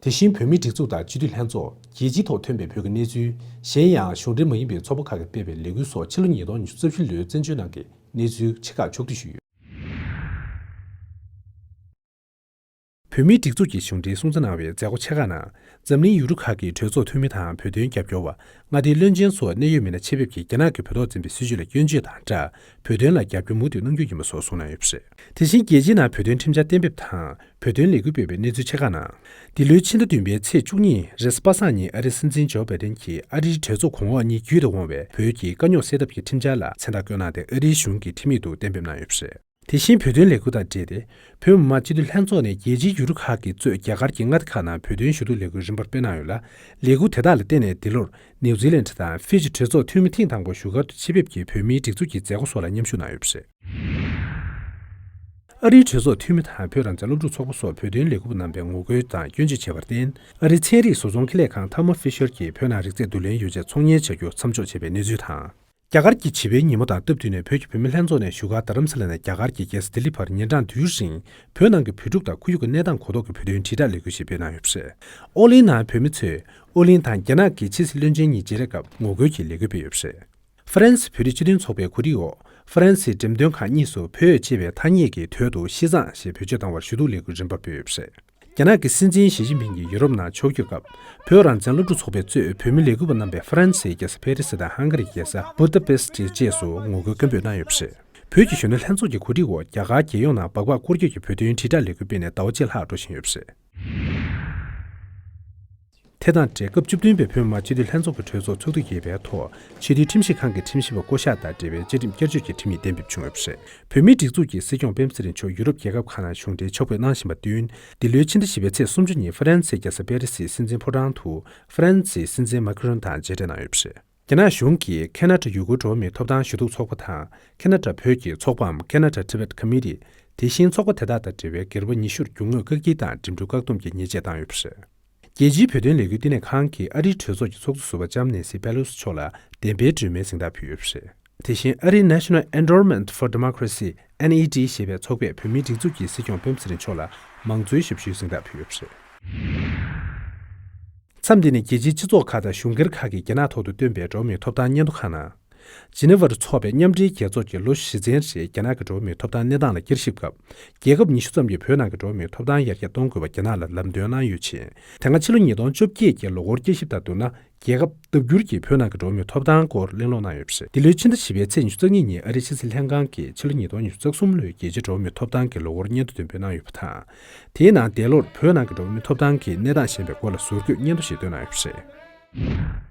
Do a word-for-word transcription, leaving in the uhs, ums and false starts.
དེ་བཞིན་བོད་མིའི་སྒྲིག་འཛུགས་དང་སྤྱི་འཐུས་ལྷན་ཚོགས། རྒྱལ་སྤྱིའི་ཐོག་ཐོན་པའི་བོད་ཀྱི་གནས་ཚུལ། གཞན་ཡང་གཞུང་འབྲེལ་མ་ཡིན་པའི་ཚོགས་པ་ཁག་གིས་སྤེལ་བའི་ལས་འགུལ་སོགས་ཕྱི་ལོ་ཉིས་སྟོང་ཉི་ཤུ་རྩ་བཞི་ལོའི་བཙན་བྱོལ་ནང་གི་གནས་ཚུལ་ཆེ་ཁག་ཕྱོགས་བསྡུས་ཞུས་ཡོད། བོད་མིའི་སྒྲིག་འཛུགས་ཀྱི་གཞུང་འབྲེལ་སྲུང་བརྩི་གནང་བའི་མཛད་སྒོ་ཆེ་ཁག་ནང་། འཛམ་གླིང་ཡུལ་གྲུ་ཁག་གི་གྲོས་ཚོགས་འཐུས་མི་དང་བོད་དོན་རྒྱབ་སྐྱོར་བ། མངའ་སྡེའི་བློན་ཆེན་སོགས་གནད་ཡོད་མི་སྣ་ཆེད་ཕེབས་ཀྱིས་རྒྱ་ནག་གིས་བོད་ཐོག་འཛིན་པའི་སྲིད་བྱུས་ལ་སྐྱོན་བརྗོད་དང་སྦྲགས། བོད་དོན་ལ་རྒྱབ་སྐྱོར་མུ་མཐུད་གནང་རྒྱུ་ཡིན་པ་སོགས་གསུངས་གནང་ཡོད་པ་རེད། དེ་བཞིན་རྒྱལ་སྤྱིའི་ནང་བོད་དོན་ཁྲིམས་འཆར་གཏན་འབེབས་དང་། བོད་དོན་ལས་འགུལ་སྤེལ་བའི་གནས་ཚུལ་ཆེ་ཁག་ནང་། འདི་ལོའི་ཕྱི་ཟླ་བདུན་པའི་ཚེས་བཅུ་གཉིས་རེས་གཟའ་པ་སངས་ཉིན་ཨ་རིའི་སྲིད་འཛིན་ཇོ་བྷའི་ཌེན་གྱིས་ཨ་རིའི་གྲོས་ཚོགས་གོང་འོག་གཉིས་བརྒྱུད་དེ་འོང་བའི་བོད་ཀྱི་དཀའ་རྙོག་སེལ་ཐབས་ཀྱི་ཁྲིམས་འཆར་ལ་མཚན་རྟགས་བཀོད་གནང་སྟེ་ཨ་རིའི་གཞུང་གི་ཁྲིམས་ཡིག་ཏུ་གཏན་འབེབས་གནང་ཡོད་པ་རེད། དེ་བཞིན་བོད་དོན་ལས་འགུལ་དང་འབྲེལ་ཏེ། བོད་མི་མང་སྤྱི་འཐུས་ལྷན་ཚོགས་ནས་རྒྱལ་སྤྱིའི་ཡུལ་གྲུ་ཁག་གིས་གཙོས་རྒྱ་གར་གྱི་མངའ་སྡེ་ཁག་ནང་བོད་དོན་ཞུ་གཏུག་ལས་འགུལ་རིམ་པར་སྤེལ་གནང་ཡོད་ལ། ལས་འགུལ་དེ་དག་ལ་བརྟེན་ནས་འདི་ལོར་ནིའུ་ཛི་ལན་དང་ཧྥི་ཇི་གྲོས་ཚོགས་འཐུས་མི་ཐེངས་དང་པོ་བཞུགས་སྒར་དུ་ཆེད་ཕེབས་ཀྱིས་བོད་མིའི་སྒྲིག་འཛུགས་ཀྱི་མཛད་སྒོ་སོགས་ལ་མཉམ་ཞུགས་གནང་ཡོད་པ་རེད། ཨ་རིའི་གྲོས་ཚོགས་འཐུས་མི་དང་བོད་རང་བཙན་སློབ་ཕྲུག་ཚོགས་པ་སོགས་བོད་དོན་ལས་འགུལ་པ་རྣམ་པས་ངོ་རྒོལ་དང་སྐྱོན་བརྗོད་བྱས་པར་བརྟེན། ཨ་རིའི་ཚན་རིག་བཟོ་ཚོང་ཁེ་ལས་ཁང་Thermo Fisher གྱིས་བོད་ནང་རིག་རྩལ་བསྡུ་ལེན་ཡོ་བྱད་ཚོང་གཉེར་བྱ་རྒྱུ་མཚམས་འཇོག་བྱས་པའི་གནས་ཚུལ་དང་། རྒྱ་གར་གྱི་བྱིས་པའི་ཉིན་མོ་དང་སྟབས་བསྟུན་ནས་བོད་ཀྱི་བུད་མེད་ལྷན་ཚོགས་ནས་བཞུགས་སྒར་རྡ་རམ་ས་ལ་ནས་རྒྱ་གར་གྱི་རྒྱལ་ས་ལྡི་ལི་བར་ཉིན་གྲངས་བདུན་རིང་བོད་ནང་གི་བོད་ཕྲུག་དང་ཁོར་ཡུག་གི་གནས་སྟངས་གོ་རྟོགས་ཀྱི་བོད་དོན་དྲིལ་བསྒྲགས་ལས་འགུལ་ཞིག་སྤེལ་གནང་ཡོད་པ་རེད། ཨོ་གླིང་ནང་བོད་མི་ཚོས་ཨོ་གླིང་དང་རྒྱ་ནག་གི་ཕྱི་སྲིད་བློན་ཆེན་གཉིས་མཇལ་རེས་སྐབས་ངོ་རྒོལ་གྱི་ལས་འགུལ་སྤེལ་ཡོད་པ་རེད། ཧྥ་རན་སི་བོད་རིགས་སྤྱི་མཐུན་ཚོགས་པའི་གོ་སྒྲིག་འོག་ཧྥ་རན་སིའི་འགྲེམས་སྟོན་ཁང་གཉིས་སུ་བོད་ཅེས་པའི་ཐ་སྙད་ཀྱི་དོད་དུ་ཤི་གཙང་ཞེས་བེད་སྤྱོད་བཏང་བར་ཞུ་གཏུག་ལས་འགུལ་རིམ་པ་སྤེལ་ཡོད་པ་རེད། རྒྱ་ནག་གི་སྲིད་འཛིན་ཞི་ཅིན་ཕིང་གིས་ཡུ་རོབ་ནང་ཕྱོགས་བསྐྱོད་སྐབས། བོད་རང་བཙན་སློབ་ཕྲུག་ཚོགས་པས་གཙོས་བོད་མི་ལས་འགུལ་པ་རྣམ་པས་ཧྥ་རན་སིའི་རྒྱལ་ས་ཕེ་རི་སི་དང་ཧང་ག་རིའི་རྒྱལ་ས་བུ་ད་པེ་སི་ཊི་བཅས་སུ་ངོ་རྒོལ་སྐད་འབོད་གནང་ཡོད་པ་རེད། བོད་ཀྱི་གཞོན་ནུ་ལྷན་ཚོགས་ཀྱི་གོ་སྒྲིག་འོག་རྒྱ་གར་རྒྱལ་ཡོངས་ནང་སྦག་སྦག་སྐོར་སྐྱོད་ཀྱི་བོད་དོན་དྲིལ་བསྒྲགས་ལས་འགུལ་སྤེལ་ནས་ཟླ་བ་གཅིག་ལྷག་འགྲོ་བཞིན་ཡོད་པ་རེད། དེ་དང་འབྲེལ་སྐབས་བཅུ་བདུན་པའི་བོད་མི་མང་སྤྱི་འཐུས་ལྷན་ཚོགས་ཀྱི་གྲོས་ཚོགས་ཚོགས་དུས་བརྒྱད་པའི་ཐོག་སྤྱི་འཐུས་ཁྲིམས་ཞིབ་ཁང་གི་ཁྲིམས་ཞིབ་པ་བསྐོ་གཞག་དང་འབྲེལ་བའི་བཅའ་ཁྲིམས་བསྐྱར་བཅོས་ཀྱི་ཁྲིམས་ཡིག་གཏན་འབེབས་བྱུང་ཡོད་པ་རེད། བོད་མིའི་སྒྲིག་འཛུགས་ཀྱི་སྲིད་སྐྱོང་སྤེན་པ་ཚེ་རིང་མཆོག་ཡུ་རོབ་རྒྱལ་ཁབ་ཁག་ནང་གཞུང་འབྲེལ་ཕྱོགས་ཕེབས་གནང་བཞིན་པ་བསྟུན། འདི་ལོའི་ཕྱི་ཟླ་བཞི་པའི་ཚེས་སུམ་ཅུ་ཉིན་ཧྥ་རན་སིའི་རྒྱལ་ས་པེ་རི་སིའི་སྲིད་འཛིན་ཕོ་བྲང་དུ་ཧྥ་རན་སིའི་སྲིད་འཛིན་མཱ་ཁི་རོན་དང་མཇལ་འཕྲད་གནང་ཡོད་པ་རེད། རྒྱ་ནག་གཞུང་གིས་ཁེ་ན་ཌ་ཡུ་གུར་འགྲོ་བ་མིའི་ཐོབ་ཐང་ཞུ་གཏུག་ཚོགས་པ་དང་ཁེ་ན་ཌ་བོད་ཀྱི་ཚོགས་པའམ་Canada Tibet Committee། དེ་བཞིན་ཚོགས་པ་དེ་དག་དང་འབྲེལ་བའི་སྒེར་པ་ཉི་ཤུར་རྒྱུ་དངོས་བཀག་སྐྱིལ་དང་འགྲིམ་འགྲུལ་བཀག་སྡོམ་གྱི་ཉེས་ཆད་བཏང་ཡོད་པ་རེད། རྒྱལ་སྤྱིའི་བོད་དོན་ལས་འགུལ་བསྟི་གནས་ཁང་གིས་ཨ་རིའི་གྲོས་ཚོགས་ཀྱི་ཚོགས་གཙོ་ཟུར་པ་ལྕམ་ནེན་སི་པེ་ལོ་སི་མཆོག་ལ་བདེན་པའི་སྒྲོལ་མའི་གཟེངས་རྟགས་ཕུལ་ཡོད་པ་རེད། དེ་བཞིན་ཨ་རིའི་National Endowment for Democracy། ཨེན་ཨི་ཌི་ཞེས་པའི་ཚོགས་པས་བོད་མིའི་སྒྲིག་འཛུགས་ཀྱི་སྲིད་སྐྱོང་སྤེན་པ་ཚེ་རིང་མཆོག་ལ་མང་གཙོའི་ཞབས་ཞུའི་གཟེངས་རྟགས་ཕུལ་ཡོད་པ་རེད། མཚམས་འདི་ནས་རྒྱལ་སྤྱིའི་སྤྱི་ཚོགས་ཁག་དང་གཞུང་སྒེར་ཁག་གིས་རྒྱ་ནག་ཐོག་ཏུ་བཏོན་པའི་འགྲོ་བ་མིའི་ཐོབ་ཐང་སྙན་ཐོ་ཁག་ནང་། ཇི་ནི་ཝར་འཚོགས་པའི་མཉམ་འབྲེལ་རྒྱལ་ཚོགས་ཀྱི་ལོ་བཞི་ཚན་རེའི་རྒྱ་ནག་གི་འགྲོ་བ་མིའི་ཐོབ་ཐང་གནས་སྟངས་ལ་བསྐྱར་ཞིབ་སྐབས། རྒྱལ་ཁབ་ཉི་ཤུ་ཙམ་གྱིས་བོད་ནང་གི་འགྲོ་བ་མིའི་ཐོབ་ཐང་ཡར་རྒྱས་གཏོང་དགོས་པ་རྒྱ་ནག་ལ་ལམ་སྟོན་གནང་ཡོད་ཅིང་། དེ་སྔ་ཕྱི་ལོ་ཉིས་སྟོང་བཅོ་བརྒྱད་ཀྱི་ལོ་འཁོར་དཔྱད་ཞིབ་ལྟར་བསྡུར་ན། རྒྱལ་ཁབ་ལྡབ་འགྱུར་གྱིས་བོད་ནང་གི་འགྲོ་བ་མིའི་ཐོབ་ཐང་སྐོར་གླེང་སློང་གནང་ཡོད་པ་རེད། འདི་ལོའི་ཕྱི་ཟླ་བཞི་པའི་ཚེས་ཉི་ཤུ་རྩ་གཉིས་ཉིན་ཨ་རིའི་ཕྱི་སྲིད་ལྷན་ཁང་གིས་ཕྱི་ལོ་ཉིས་སྟོང་ཉི་ཤུ་རྩ་གསུམ་ལོའི་རྒྱལ་སྤྱིའི་འགྲོ་བ་མིའི་ཐོབ་ཐང་གི་ལོ་འཁོར་སྙན་ཐོ་འདོན་སྤེལ་གནང་ཡོད་པ་དང་། དེའི་ནང་འདས་ལོར་བོད་ནང་གི་འགྲོ་བ་མིའི་ཐོབ་ཐང་གི་གནས་སྟངས་ཞན་པའི་སྐོར་ལ་ཟུར་བཀོད་སྙན་ཐོ་ཞིག་བཏོན་གནང་ཡོད་པ་རེད།